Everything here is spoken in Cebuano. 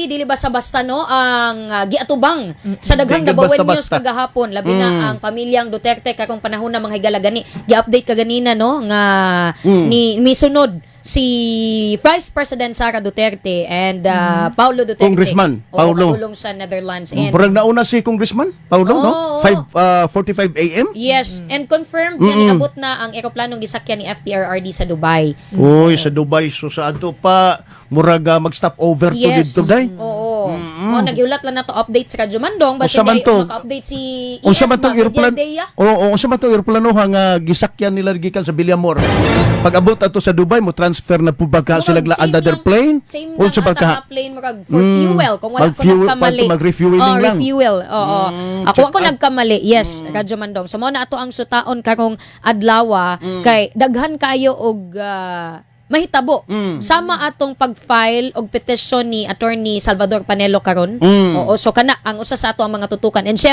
Dili basta-basta, no, ang giatubang sa daghang Di Dabawenyo basta-basta. Kagahapon, labi na ang pamilyang Duterte karong panahon na, mga higala. Gani gi-update kaganina, no, nga ni misunod si Vice President Sara Duterte and Paulo Duterte. Congressman Oo, Paulo. padulong sa Netherlands and Murag nauna si Congressman Paulo, no? Oo. 5:45 a.m. Yes, and confirmed nga niabot na ang eroplanong gisakyan ni FPRRD sa Dubai. Uy, sa Dubai, so sa adto pa murag mag-stop over to didto day. Oo. Oh, nagihulat lang na to update sa Radyo Mandong basta Unsa man di to? maka-update si ES Unsa man tong ba, eroplano? Deya. Oo, unsa man tong eroplano nga gisakyan nila gikan sa Villamor? Pag abot ato sa Dubai, mo transfer na po ba ka Murag sila same another lang- plane? Same lang Unsa ba ata ka? nga plane, murag for fuel kung wala ko nagkamali. Mag refueling Oh, lang. Refuel. Oo. Ako check ako out. nagkamali. Yes, Radyo Mandong. So mao na ato ang sutaon karong adlaw kay daghan kaayo og mahitabo. Sama atong pag-file og petisyon ni Attorney Salvador Panelo karon. Oo, so kana ang usa sa ato ang mga tutukan. And syempre